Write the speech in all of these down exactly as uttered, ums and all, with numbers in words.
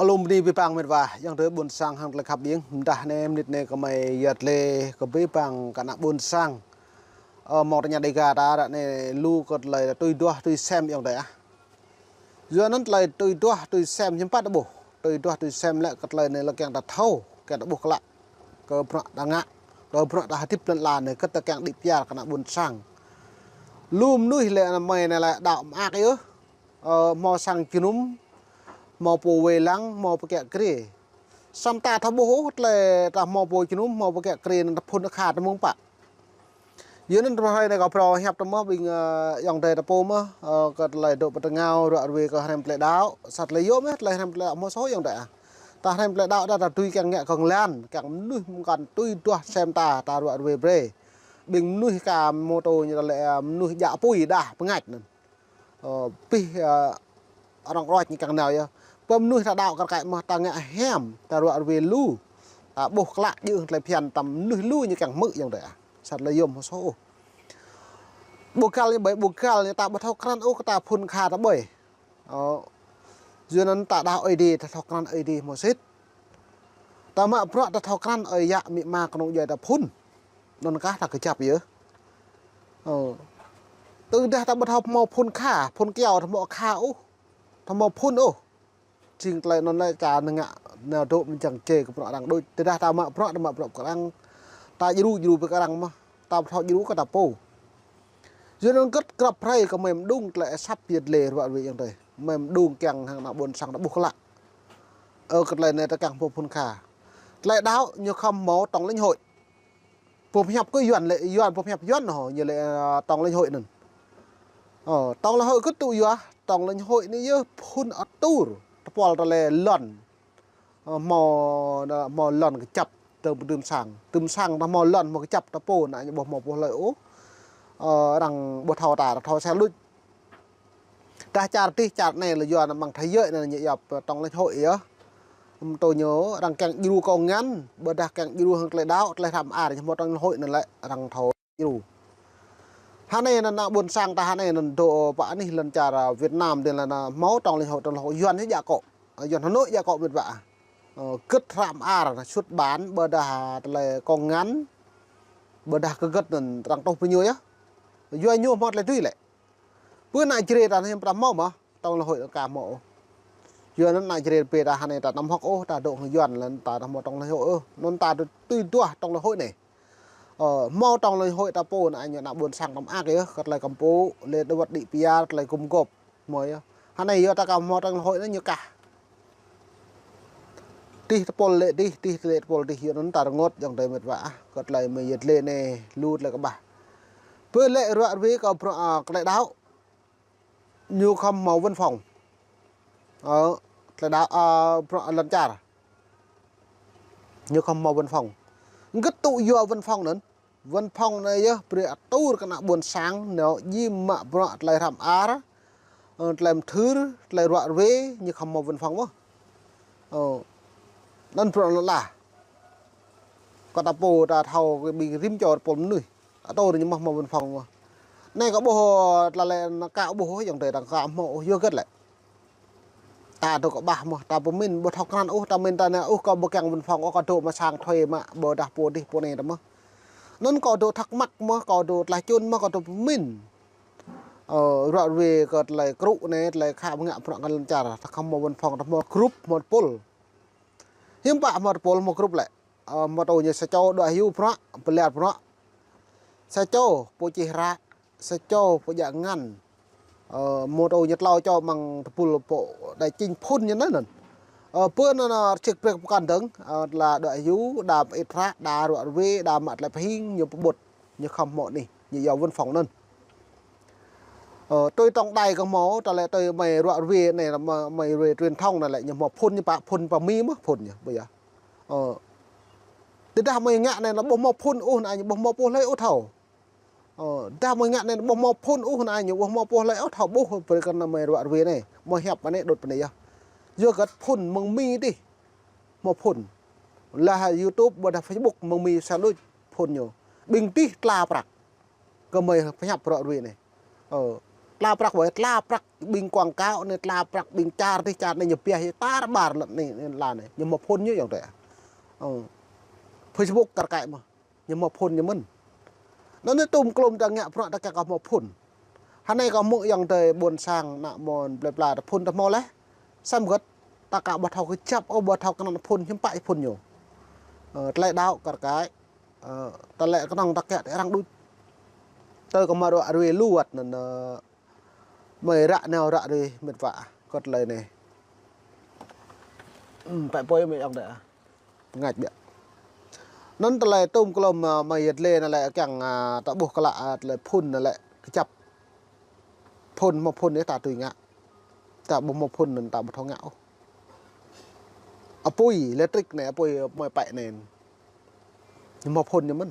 Alum bơni abih bang met wa, ayŏng adơi ƀuôn sang hăng tơlơi khăp ƀing, mơdah anai mơnit anai kơmơi yăt lĕ kơ abih bang kơ ană ƀuôn sang. Ơ, hmâo tơña Dêga ta ră anai lu kơ tơlơi tui duah tui sem ayŏng adơi ah. Yua anŭn tơlơi tui duah tui sem hiư̆m pă ta ƀuh. Tui duah tui sem lĕ kơ tơlơi anai lĕ kiăng ta thâo, kiăng ta ƀuh klă. Kơ bruă ta ngă, kơ bruă ta hơdip lŏn ala anai kơ ta kiăng đĭ pơyơr kơ ană ƀuôn sang. Lu mơnuih lĕ ană mơi anai lĕ đaŏ mơak yơh. Ơ, hmâo sang jơnum, hmâo pô wai lăng, hmâo pơkă krê. Samơ̆ ta thâo ƀuh ôh, tơlơi ta hmâo pô jơnum, hmâo pơkă krê anŭn ta phŭn akha ta mơ̆ng pă. Yua anŭn tơlơi anai kâo phrâo hiăp ta mơ̆ ƀing, ơ, ayŏng adơi ta pô mơ̆, ơ, kơ tơlơi dŏ pơtơngao, ruă ruê kơ hrăm tơlơi đaŏ, sat tơlơi yôm mơ̆, tơlơi hrăm tơlơi đaŏ hmâo soh ayŏng adơi ah. Ta hrăm tơlơi đaŏ ta, ta tui kiăng ngă kơ nglan, kiăng mơnuih mơ̆ng kăn tui duah sem ta, ta ruă ruê brơi. Ƀing mơnuih ka mơtô ñu ta lĕ, ơ, mơnuih djă apui đah pơngač anŭn. Ơ, pih, ơ, arăng ruăč ñu kiăng nao yơh. Pơ mơnuih ta đaŏ kar kaĭ mơ̆ ta ngă hiam, ta ruă ruê lu. Ta ƀuh klă djơ̆ tơlơi phiăn ta mơnuih lu ñu kiăng hmư̆ ayŏng adơi ah. Sat tơlơi yôm hmâo soh ôh. Ƀu găl ñu ƀai, ƀu găl ñu ta ƀu thâo krăn ôh kơ ta phŭn akha ta ƀơi. Ơ, yua anŭn ta đaŏ Ơi Adai, ta thâo krăn Ơi Adai hmâo sĭt. Ta mă bruă ta thâo krăn ơi yă amĭ ama kơnung djuai ta phŭn. Anŭn kah ta kơjăp yơh. Ơ. Tơdah ta ƀu thâo hmâo phŭn akha, phŭn kyâo ta hmâo akha ôh. Ta hmâo phŭn ôh. Jing tơlơi anŭn lĕ čar anai ngă nao dŏ mơ̆ng jang jê kơ bruă arăng đôč. Tơdah ta mă bruă, ta mă bruă kơ arăng. Ta djru, djru brơi kơ arăng mơ̆. Ta ƀu thâo djru kơ ta pô. Yua anŭn gơ̆t grăp hrơi kơ mơi mơđung tơlơi asăp yơh lĕ ruă ruê ayŏng adơi. Mơi mơđung kiăng hăng ană ƀuôn sang ta ƀuh klă. Ơ, kơ tơlơi anai ta kiăng hmâo phŭn akha. Tơlơi đaŏ ñu khŏm hmâo trong lĩnh hội. Pô pơhiăp kơ Yuan lĕ, Yuan pô pơhiăp Yuan hŏ, ñu lĕ, ơ, trong lĩnh hội anŭn. Ơ, trong lĩnh hội kơ tŭ yua, trong lĩnh hội anai yơh phŭn atur. Tơpul tơlơi lŏn. Ơ, hmâo, hmâo lŏn kơjăp, tơm, tơm sang. Tơm sang ta hmâo lŏn, hmâo kơjăp ta pô, ană ñu ƀu hmâo pô hlơi ôh. Ơ, arăng ƀu thâo ta, thâo sel luč. Dah čar tih, čar anai lĕ yua anŭn mơ̆ng thế giới anŭn ñu yap trong lĩnh hội yơh. Mơ̆ tơ ñu arăng kiăng djru kông ngăn, ƀôdah kiăng djru hăng tơlơi đaŏ, tơlơi hrăm ar, ñu hmâo trong lĩnh hội anŭn lĕ arăng thâo djru. Hơnai anŭn ană ƀuôn sang ta hơnai anŭn dŏ pơ anih lŏn čar Việt Nam dih lĕ anŭn hmâo trong lĩnh hội, trong lĩnh hội Yuan ñu djă akŏ. Yuan Hà Nội djă akŏ met wa. Ơ, gơ̆t hrăm ar, xuất bản, ƀôdah tơlơi kông ngăn, ƀôdah kơ gơ̆t anŭn arăng tuh pơ ñu yơh. Yua ñu hmâo tơlơi tui lĕ. Pơ ană Jrai ta anai hiư̆m pă ta hmâo mơ̆, trong lĩnh hội anŭn ka hmâo ôh. Yua anŭn ană Jrai pơ ta hơnai ta anăm hơ̆k ôh, ta dŏ hăng Yuan lĕ ta anăm hmâo trong lĩnh hội ôh. Anŭn ta tui duah trong lĩnh hội anai. Ơ, hmâo trong lĩnh hội ta pô anŭn ñu ană ƀuôn sang ta mơak yơh, kơ tơlơi kơmpŭ, lĕ dŏ wơ̆t đĭ pơyơr, tơlơi gum gôp. Hmâo yơh. Hơnai yua ta ka hmâo trong lĩnh hội anŭn ñu kah. Tih tơpul lĕ tih, tih lĕ tơpul tih, yua anŭn ta rơngot ayŏng adơi met wa ah, kơ tơlơi mơi yăt lĕ anai, lu tơlơi kơƀah. Pơ lĕ ruă ruê kơ bruă, ơ, kơ tơlơi đaŏ. Ñu khŏm hmâo văn phòng. Ơ, tơlơi đaŏ, ơ, bruă lŏn čar. Ñu khŏm hmâo văn phòng. Gơ̆t tŭ yua văn phòng anŭn. Văn phòng anai yơh brơi atur kơ ană ƀuôn sang, nao jim mă bruă tơlơi hrăm ar, ơ, tơlơi mơthưr, tơlơi ruă ruê, ñu khŏm hmâo văn phòng mơ̆. Ơ, anŭn bruă lŏn ala. Kơ ta pô ta thâo kơ ƀing rĭm čô tơpul mơnuih. Atur ñu mơ̆ hmâo văn phòng mơ̆. Anai kâo ƀuh tơlơi anŭn kâo ƀuh ayŏng adơi arăng ka hmâo ôh yua hơget lĕ. Ta dŏ kơƀah mơ̆, ta pơmĭn ƀu thâo krăn ôh, ta mĭn ta anai ôh kâo ƀu kiăng văn phòng ôh, kâo dŏ mă sang thuê mă, ƀôdah pô dih pô anai ta mơ̆. Anŭn kâo dŏ thắc mắc mơ̆, kâo dŏ tlaih čun mơ̆, kâo dŏ pơmĭn. Ơ, ruă ruê kơ tơlơi krŭ anai, tơlơi khă pơngă bruă kơ lŏn čar, ta khŏm hmâo văn phòng, ta hmâo group, hmâo tơpul. Hiư̆m pă hmâo tơpul, hmâo group lĕ. Ơ, hmâo tơ ñu sa čô dŏ hyu bruă, pơlir bruă. Sa čô pô čih hră, sa čô pô djă ngăn. Ơ, hmâo tơ ñu tlâo čô mơ̆ng tơpul pô đa čing phŭn ñu anŭn. Ơ, pơ anŭn, ơ, rơčik brek pơkŏn dơ̆ng, ơ, tơlơi dŏ hyu, đa pơĭt hră, đa ruă ruê, đa mă tơlơi pơhing, ñu pơƀut, ñu khŏm hmâo anih, ñu yua văn phòng anŭn. Ơ, tui tổng đài kơ hmâo, tơlơi tui mơi ruă ruê anai, mơi, mơi ruê truyền thông anai lĕ, ñu hmâo phŭn ñu pă, phŭn pă Mi mơ̆, phŭn ñu, ƀu yơh. Ơ, tơdah mơi ngă anai lĕ ƀu hmâo phŭn ôh anai, ƀu hmâo pô hlơi ôh thâo. Ơ, dah mơi ngă anai ƀu hmâo phŭn ôh anai, ƀu hmâo pô hlơi ôh thâo ƀuh brơi kơ ană mơi ruă ruê anai. Mơi hiăp anai đôč pơ anai yơh. Yua hơget phŭn mơ̆ng Mi tih. Hmâo phŭn. Lah YouTube ƀôdah Facebook mơ̆ng Mi sa đôč phŭn ñu. Ƀing tih tla prăk. Kơ mơi pơhiăp ruă ruê anai. Ơ. Tla prăk wai, tla prăk ƀing quảng cáo anai, tla prăk ƀing čar adih čar anai ñu pioh tar ƀar lŏn anai, anai la anai. Ñu hmâo phun ñu yŏng tơi. Ơ. Facebook kar kaĭ mơ̆n. Ñu hmâo phun ñu mơ̆n. Anŭn anai tŭm klŏm ta ngă bruă ta kiăng kơ hmâo phun. Hơnai kơ mơ̆ng yŏng tơi ƀôn sang ană mơ̆n plơi pla ta phun ta hmâo laih. Samơ̆ gơ̆t ta ka ƀu thâo kơjăp ôh, ƀu thâo kơnăn phun, hiư̆m pă phun ñu. Ơ, tơlơi đaŏ kar kaĭ. Ơ, tơlơi kơnơ̆ng ta kiăng tơ arăng đôč. Tơ kơ mă rŏ rui lu wơ̆t anŭn, ơ, mơi ră nao ră rui mĕt wa. Kơ tơlơi anai. Ưm, pĕ pơi mơi yŏng tơi. Pơngač biă. Anŭn tơlơi tŭm klŏm, ơ, mơi yơt lĕ anai lĕ kiăng, ơ, ta ƀuh kơ lă, ơ, tơlơi phun anai lĕ kơjăp. Phun hmâo phun anai ta tui ngă. Ta ƀu hmâo phun anŭn ta ƀu thâo ngă ôh. Apui, lêtrik anai, apui mơi pĕ anai. Ñu hmâo phun ñu mơ̆n.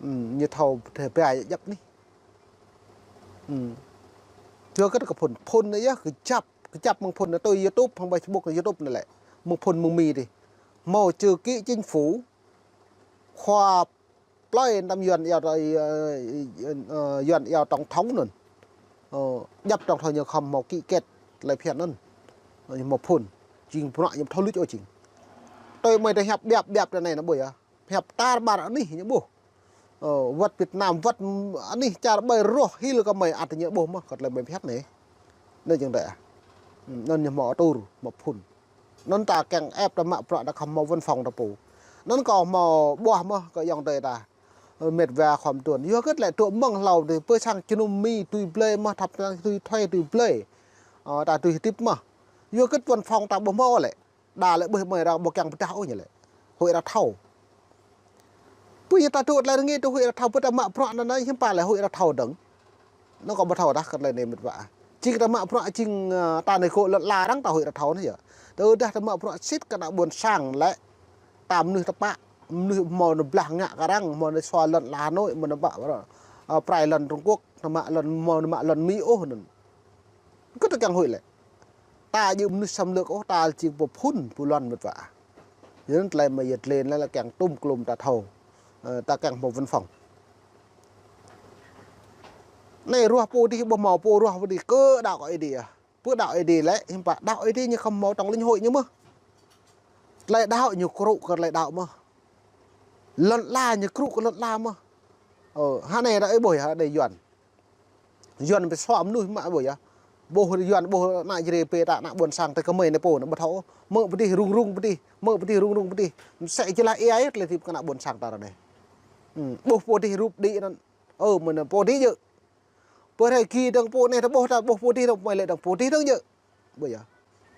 Ưm, ñu thâo tơlơi pioh djăp anih. Ưm. Yua kơ kơ phun, phun anai yơh kơjăp, kơjăp mơ̆ng phun anai tui YouTube, hăng Facebook, YouTube anai lĕ. Mơ̆ng phun mơ̆ng Mi adih. Hmâo chữ ký chính phủ, khua plơi năm Yuan iâu, ơ, ơ, Yuan iâu tổng thống anŭn. Ơ, djăp tổng thống ñu khŏm hmâo ký kết tơlơi phiăn anŭn. Ơ, hmâo phun. Jing bruă ñu thâo luč ôh jing. Tui mơi tơ hiăp biăp biăp tơ anai anŭn ƀuh yơh. Hiăp tar ƀar anih ñu ƀuh. Ơ, wơ̆t Việt Nam, wơ̆t anih čar ƀơi rŏh hil kơ mơi ăt ñu ƀuh mơ̆n kơ tơlơi mơi pioh anai. Anai yŏng tơi. Ưm, anŭn ñu hmâo atur, hmâo phun. Anŭn ta kiăng ĕp ta mă bruă ta khŏm hmâo văn phòng ta pô. Anŭn kâo hmâo ƀuah mơ̆n kơ yŏng tơi ta. Ơ, mĕt wa khŏm tuan. Yua kơ tơlơi tŭ mơ̆ng hlâo adih pơ sang jơnum Mi tui blơi mơ̆n, thap sang tui thuê tui blơi. Ơ, ta tui hơdip mơ̆n. Yua kơ văn phòng ta ƀu hmâo lĕ. Đa lĕ ƀuh mơi arăng ƀu kiăng pơdah ôh ñu lĕ. Huĭ arăng thâo. Pơ ñu ta tŭ tơlơi rơngiă tŭ huĭ arăng thâo, pơ ta mă bruă anŭn anai hiư̆m pă lĕ huĭ arăng thâo dơ̆ng. Anŭn kâo ƀu thâo tah kơ tơlơi anai mĕt wa. Jing ta mă bruă jing, ơ, ta anai kơ lŏn ala arăng ta huĭ arăng thâo anai yơh. Tơdah ta mă bruă sĭt kơ ană ƀôn sang lĕ. Ta mơnuih tơpă, mơnuih hmâo anŭn blah ngă kơ arăng, hmâo anŭn sua lŏn ala Hà Nội, hmâo anŭn mă, ơ, prai lŏn Trung Quốc, ta mă lŏn, hmâo anŭn mă lŏn Mi ôh anŭn. Kơ ta kiăng huĭ lĕ. Ta djơ̆ mơnuih xâm lược ôh, ta jing pô phun, pô lŏn mĕt wa. Yua anŭn tơlơi mơi yơt lĕ anai lĕ kiăng tŭm klŏm ta thâo. Ơ, ta kiăng hmâo văn phòng. Anai rŏh pô adih ƀu hmâo pô rŏh pô adih kơ đaŏ kơ Ơi Adai. Pơ đaŏ Ơi Adai lĕ, hiư̆m pă đaŏ Ơi Adai ñu khŏm hmâo tŏng linh hội ñu mơ̆n. Tơlơi đaŏ ñu krŭ kơ tơlơi đaŏ mơ̆n. Lŏn ala ñu krŭ kơ lŏn ala mơ̆n. Ơ, hơnai đaŏ ơi ƀuh yơh, đaŏ Yuan. Yuan pơsua mơnuih mă ƀuh yơh. Ƀuh Yuan ƀuh ană Jrai pĕ ta ană ƀôn sang tơ kơ mơi anai pô anŭn ƀu thâo. Mơ̆ pơ adih rŭng rŭng pơ adih. Mơ̆ pơ adih rŭng rŭng pơ adih. Mơsĕ jơlah ai tơlơi hơdip kơ ană ƀôn sang ta ră anai. Ưm, ƀuh pô adih rup đĭ anŭn. Ơ, mơi anŭn pô adih djơ̆. Pơ hrơi gih dơ̆ng pô anai ta ƀuh ta ƀuh pô adih dơ̆ng, mơi lĕ dơ̆ng pô adih dơ̆ng djơ̆. Ƀuh yơh.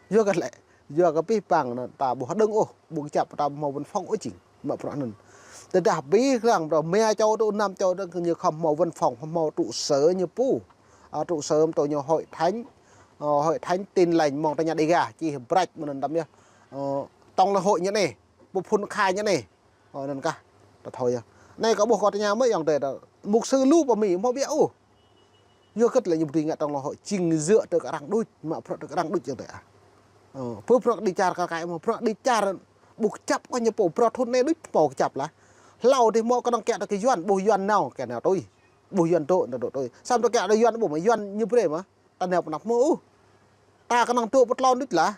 Yua kơ lĕ, yua kơ pih pang anŭn ta ƀuh hơđơ̆ng ôh, ƀu kơjăp ta ƀu hmâo văn phòng ôh jing. Mă bruă anŭn. Tơdah pih lăng ta mia čô tŭ năm čô tŭ ñu khŏm hmâo văn phòng, hmâo trụ sở ñu pô. Ơ, trụ sở tŭ ñu hội thánh, ơ, hội thánh Tin Lành mơ̆ng ta ñu Đêga, či brăč mơ̆n anŭn tăm yơh. Ơ, tŏng lễ hội ñu anai, pô phun khai ñu anai. Ơ, anŭn kah, ta thâo yơh. Anai kâo ƀuh kâo tơña mơ̆ yŏng tơi ta. Mục sư lu pơ Mi, hmâo biă ôh. Yua kơ tơlơi ñu ƀu dưi ngă tŏng lŏ hŏ, jing djơ̆ tơ kơ arăng đôč, mă bruă tơ kơ arăng đôč yŏng tơi ah. Ơ, pơ bruă kơ đĭ čar kơ kaĭ mơ̆, bruă kơ đĭ čar, ƀu kơjăp kơ ñu pô, bruă thun anai đôč hmâo kơjăp lah. Hlâo adih hmâo kơnơ̆ng kiăng tơ kơ Yuan, ƀuh Yuan nao, kiăng nao tui. Ƀuh Yuan dŏ, nao dŏ tui. Samơ̆ tơ kiăng tơ Yuan ƀuh mơ̆, Yuan ñu brơi mơ̆. Ta nao pơ anăp mơ̆ ôh. Ta kơnơ̆ng tŭ pơtlon đôč lah.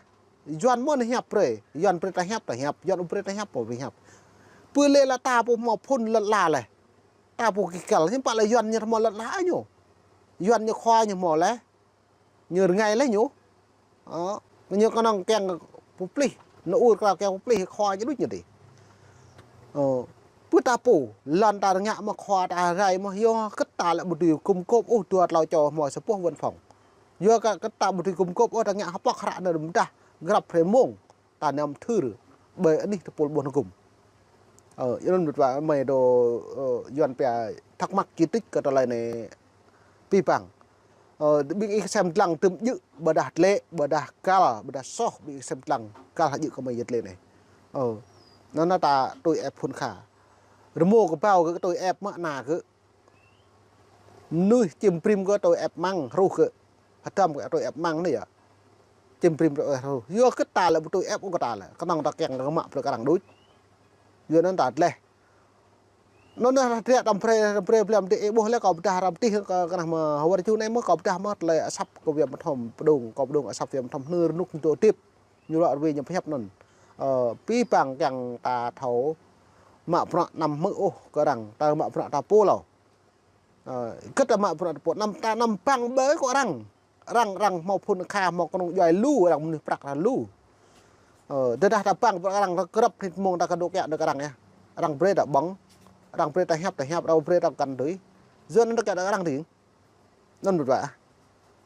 Yuan mơ̆ anai hiăp brơi. Yuan brơi ta hiăp, ta hiăp. Yuan ƀu brơi ta hiăp, ƀu brơi hiăp. Pơ lĕ lah ta pô hmâo phun lŏn ala leh. Ta pô kih kăl, hiư̆m pă lĕ Yuan ñu hmâo lŏn ala ñu. Yuan ñu khua ñu hmâo leh. Ñu rơngai leh ñu. Ơ, ñu kơnơ̆ng kiăng pơplih. Ñu ur krao kiăng pơplih khua ñu đôč ñu adih. Ơ, pơ ta pô, lŏn ta rơngiă mơ̆ khua ta rai mơ̆ yua kơ ta lĕ ƀu dưi gum gôp ôh dua tlâo čô hmâo sa boh văn phòng. Yua kơ, kơ ta ƀu dưi gum gôp ôh ta ngă hơpŏk hră anai rơmdah grăp hrơi mông ta năm thưr ƀơi anih tơpul ƀuôn hơgŭm. Ơ, yua anŭn mĕt wa mơi dŏ, ơ, Yuan pia thắc mắc chỉ trích kơ tơlơi anai pih pang. Ơ, ƀing ih sem lăng tơm djơ̆, ƀôdah tlĕ, ƀôdah kăl, ƀôdah soh, ƀing ih sem lăng kăl hơdjơ̆ kơ mơi yơh tlĕ anai. Ơ, anŭn anai ta tui ĕp phun kha. Rơmô kơ ƀâo kơ tui ĕp mă anai kơ. Mơnuih čim brĭm kơ tui ĕp măng hruh kơ. Hơdăm kơ tui ĕp măng anai yơh. Čim brĭm tui ĕp hruh. Yua kơ ta lĕ ƀu tui ĕp ôh kơ ta lĕ. Kơnơ̆ng ta kiăng kơ mă brơi kơ arăng đôč. Yua anŭn ta tleh. Anŭn anai ră tơdră tăm pre, tăm pre blăm tơ ih ƀuh lĕ kâo pơdah răm tih kơ, kơ anai mơ̆ hơwơr ču anai mơ̆ kâo pơdah mơ̆ tơlơi asăp kơ Việt Nam thom pơdŏng, kâo pơdŏng asăp Việt Nam thom hnơr rơnŭk dŏ tip. Ñu lŏ rơwĕ ñu pơhiăp anŭn. Ơ, pĭ păng kiăng ta thâo mă bruă anăm hmư̆ ôh kơ arăng, ta mă bruă ta pô hlâo. Ơ, kơ ta mă bruă ta pô anăm ta anăm păng ƀơi kơ arăng. Arăng, arăng hmâo phŭn kha, hmâo kơnung djuai lu, arăng mơnuih prăk arăng lu. Ơ, tơdah ta păng bruă arăng, ta krăp hnit mông ta kơ dŏ kiă dŏ kơ arăng yơh. Arăng brơi ta ƀơ̆ng, arăng brơi ta hiăp, ta hiăp, arăng brơi ta kăn tui. Yua anŭn ta kiă dŏ kơ arăng tui. Anŭn ƀu djơ̆.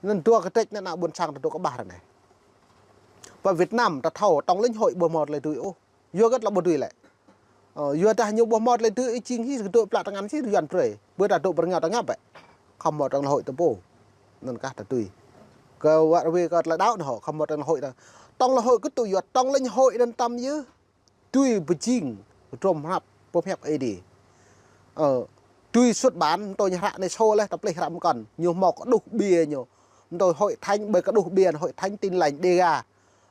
Anŭn dua kơtĕč anai ană ƀôn sang ta dŏ kơƀah ră anai. Pơ Việt Nam ta thâo tổng lãnh hội ƀu hmâo tơlơi tui ôh. Yua hơget lŏ ƀu tui lĕ. Ơ, yua dah ñu ƀu hmâo tơlơi tui ih jing hĭ kơ dŏ plă tơngan hĭ Yuan brơi. Ƀơi ta dŏ pơrơngiao ta ngă bĕ. Khŏm hmâo tổng lãnh hội ta pô. Anŭn kah ta tui. Kơ wơ̆t rơwĕ kơ tơlơi đaŏ anŭn hŏ, khŏm hmâo tổng lãnh hội ta. Tổng lãnh hội kơ tui yua tổng lãnh hội anŭn tăm yơh. Tui pơjing, pơdrŏm hrăp, pơhiăp Ơi Adai. Ơ, tui xuất bản, mơ̆ tui ñu hră anai sô leh, ta plih hră mơkăn. Ñu hmâo kơđuh ƀiă ñu. Mơ̆ tui hội thánh, ƀơi kơđuh ƀiă, hội thánh Tin Lành Đêga.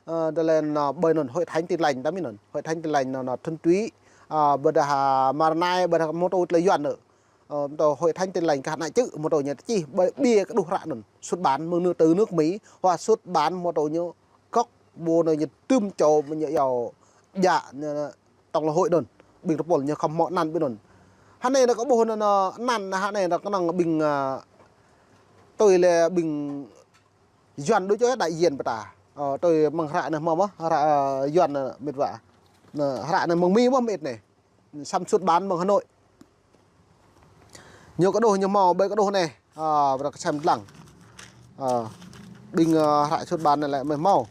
Ơ, tơlơi anŭn, ƀơi anŭn, hội thánh Tin Lành, ta mĭn anŭn. Hội thánh Tin Lành anŭn, anŭn, Thuần Túy, ơ, ƀôdah, ơ, Mara Nai, ƀôdah mơ̆ tui tơlơi Yuan anŭn. Ơ, mơ̆ tui hội thánh Tin Lành kah ană čư̆, mơ̆ tui ñu ta čih, ƀơi ƀiă kơđuh hră anŭn. Xuất bản mơ̆ng nước, từ nước Mỹ, hoặc xuất bản mơ̆ tui ñu gốc ƀu anai ñu tơm čô mơ̆ ñu yua djă ñu tổng lãnh hội anŭn. Ƀing tơpul ñu khŏm hmâo anăn ƀing anŭn. Hơnai anŭn kâo ƀuh anŭn, anŭn anăn hơnai anŭn kơnơ̆ng ƀing, ơ, tui lĕ ƀing Yuan đôč yơh đại diện pơ ta. Ơ, tui mơ̆ng hră anai hmâo mơ̆, hră, ơ, Yuan anŭn mĭt wa. Anŭn hră anai mơ̆ng Mi mơ̆ mĭt anai. Săm xuất bản mơ̆ng Hà Nội. Ñu kơđuh ñu hmâo ƀơi kơđuh anai. Ơ, ƀră kơsem lăng. Ơ, ƀing, ơ, hră xuất bản anai lĕ mơ̆ hmâo.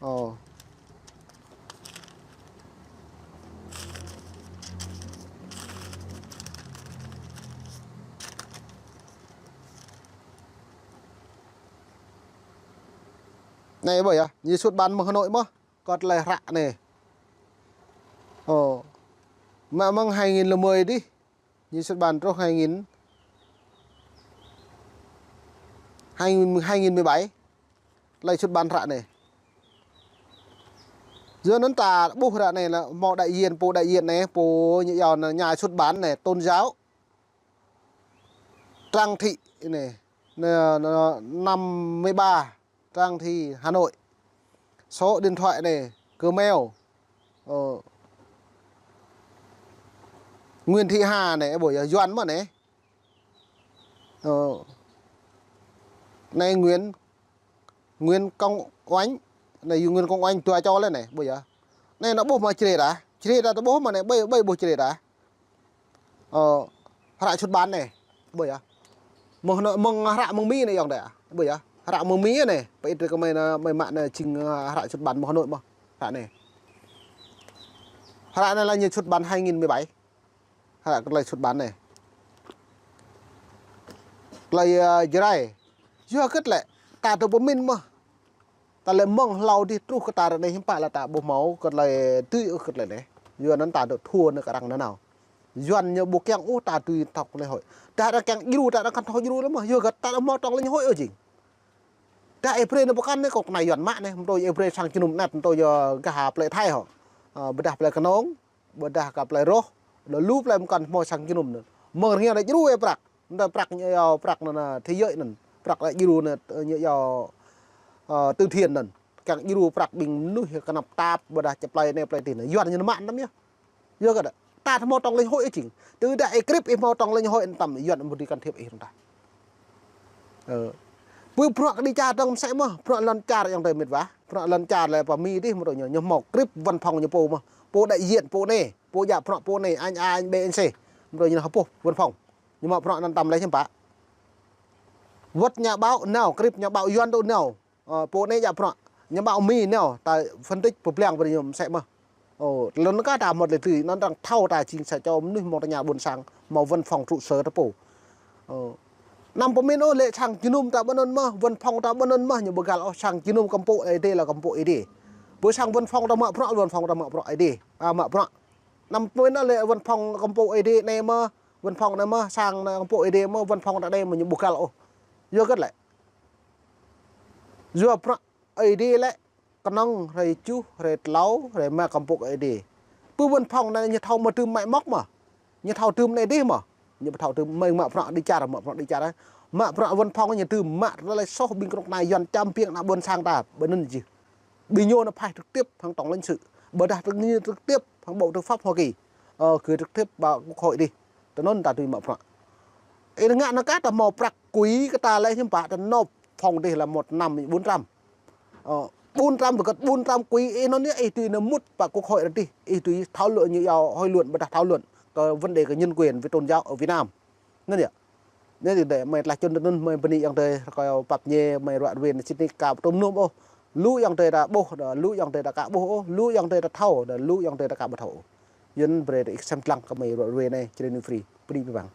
Ơ. Anai ƀơi yơh, ñu xuất bản mơ̆ng Hà Nội mơ̆. Kơ tơlơi hră anai. Ơ. Mă mơ̆ng hai nghìn lẻ mười dih. Ñu xuất bản truh hai nghìn, hai nghìn, hai nghìn mười bảy. Tơlơi xuất bản hră anai. Yua anŭn ta ƀuh hră anai lĕ hmâo đại diện, pô đại diện anai, pô ñu yua anŭn nhà xuất bản anai, tôn giáo. Trang Thị anai, anŭn, anŭn, năm mươi ba. Trang Thị Hà Nội. Số điện thoại anai, Gmail. Ơ. Nguyễn Thị Hà anai, ơ, ƀơi yơh Yuan mơ̆ anai. Ơ. Anai Nguyễn, Nguyễn Công Oanh. Anai Nguyễn Công Oanh dua čô lĕ anai, ƀơi yơh. Anai anŭn ƀuh mơ̆ črê ta. Črê ta ta ƀuh mơ̆ anai, ƀơi, ƀơi ƀuh črê ta. Ơ, hră xuất bản anai, ƀơi yơh. Mơ̆ng, mơ̆ng hră mơ̆ng Mi anai yơh đe. Ƀơi yơh. Hră mơ̆ng Mi anai, pơ ih tui kơ mơi anŭn, mơi mă anŭn jing, ơ, hră xuất bản mơ̆ng Hà Nội mơ̆. Hră anai. Hră anai lĕ ñu xuất bản hai nghìn mười bảy. Hră kơ tơlơi xuất bản anai. Tơlơi, ơ, Jrai. Yua hơget lĕ, ta dŏ pơmĭn mơ̆. Ta lĕ mơ̆ng hlâo dih truh kơ ta ră anai hiư̆m pă lĕ ta ƀu hmâo kơ tơlơi tui ôh kơ tơlơi anai. Yua anŭn ta dŏ thua anŭn kơ arăng nanao. Yuan ñu ƀu kiăng ôh ta tui tổng lãnh hội. Ta arăng kiăng djru, ta arăng kăn thâo djru lĕ mơ̆. Yua hơget ta ƀu hmâo tổng lãnh hội ôh jing. Ta ih brơi anŭn pơkŏn anai kâo kơnai Yuan mă anai, mơ̆ tui ih brơi sang jơnum anet, mơ̆ tui yơh gah plơi Thái hŏ. Ơ, ƀôdah plơi Kơnông. Ƀôdah kơ plơi Roh, lu plơi mơkŏn hmâo sang jơnum anŭn. Mơ̆ng rơngiao đe djru ih prăk. Mơ̆ tui prăk ñu yua prăk anŭn, anŭn, thế giới anŭn. Prăk đe djru anŭn, ñu yua, ơ, từ thiện anŭn. Kiăng djru prăk ƀing mơnuih kơnăp tap, ƀôdah čơ plơi anai plơi adih anŭn. Yuan ñu mă anŭn yơh. Yua kơ đe. Ta hmâo tổng lãnh hội jing. Tơdah ih krip ih hmâo tổng lãnh hội anŭn tăm Yuan ƀu dưi can thiệp ih anŭn ta. Ơ. Pơ bruă kơ đi čar dơ̆ng mơsĕ mơ̆, bruă lŏn čar yơh tơ mĭt wa. Bruă lŏn čar lĕ pơ Mi dih mơ̆ tui ñu, ñu hmâo krip văn phòng ñu pô mơ̆. Pô đại diện, pô anai, pô djă bruă pô anai, anh A, anh B, anh C. Mơ̆ tui ñu hơpuh văn phòng. Ñu mă bruă anŭn tăm lĕ hiư̆m pă. Wơ̆t nhà báo nao, krip nhà báo Yuan dŏ nao. Ơ, pô anai djă bruă. Ñu mă Mi nao, ta phân tích pơblang brơi ñu mơsĕ mơ̆. Ơ, tơlơi anŭn kah ta hmâo tơlơi tui, anŭn arăng thâo ta jing sa čô mơnuih mơ̆ng tơña ƀôn sang, hmâo văn phòng trụ sở ta pô. Ơ. Anăm pơmĭn ôh lĕ sang jơnum ta ƀơi anŭn mơ̆, văn phòng ta ƀơi anŭn mơ̆, ñu ƀu găl ôh sang jơnum kơmpŏk Ơi Adai lĕ kơmpŏk Ơi Adai. Ƀơi sang văn phòng ta mă bruă, văn phòng ta mă bruă Ơi Adai. A, mă bruă. Anăm pơmĭn ôh lĕ văn phòng kơmpŏk Ơi Adai anai mơ̆, văn phòng anai mơ̆, sang anai kơmpŏk Ơi Adai mơ̆, văn phòng ta anai mơ̆ ñu ƀu găl ôh. Yua hơget lĕ. Yua bruă Ơi Adai lĕ kơnơ̆ng hrơi tơjuh, hrơi tlâo, hrơi rơma kơmpŏk Ơi Adai. Pơ văn phòng anai ñu thâo mơ̆ tơm mă mŏk mơ̆. Ñu thâo tơm anai dih mơ̆. Ñu ƀu thâo tơm, mơi mă bruă đi čar, mă bruă đi čar. Mă bruă văn phòng ñu tơm, mă tơlơi soh ƀing kơnuk kơna Yuan čăm piêng ană ƀôn sang ta, ƀơi anŭn či. Ƀing ñu nao phai trực tiếp hăng tổng lãnh sự. Ƀôdah ñu trực tiếp hăng bộ tư pháp Hoa Kỳ. Ơ, gửi trực tiếp ƀơi quốc hội dih. Tui anŭn ta tui mă bruă. Ih ngă anŭn kah ta hmâo prăk quỹ kơ ta lĕ hiư̆m pă ta nộp phòng dih là một năm bốn trăm. Ơ, bốn trăm, ƀơi kơ bốn trăm quỹ ih anŭn yơh, ih tui nao mŭt pơ quốc hội dih. Ih tui thảo luận ñu yua hội luận ƀôdah thảo luận kơ vấn đề kơ nhân quyền với tôn giáo ở Việt Nam. Anŭn yơh. Anŭn yơh, mơi tơlơi čun tui anŭn, mơi bơni ayŏng adơi, rơkơi pap ñe, mơi ruă ruê, sĭt nik ka pơtŭm nŭm ôh. Lu ayŏng adơi ta ƀuh, đa lu ayŏng adơi ta ka ƀuh ôh, lu ayŏng adơi ta thâo, đa lu ayŏng adơi ta ka ƀu thâo ôh. Yua anŭn brơi ih sem lăng kơ mơi ruă ruê anai, Jrai News Free, bơni abih bang.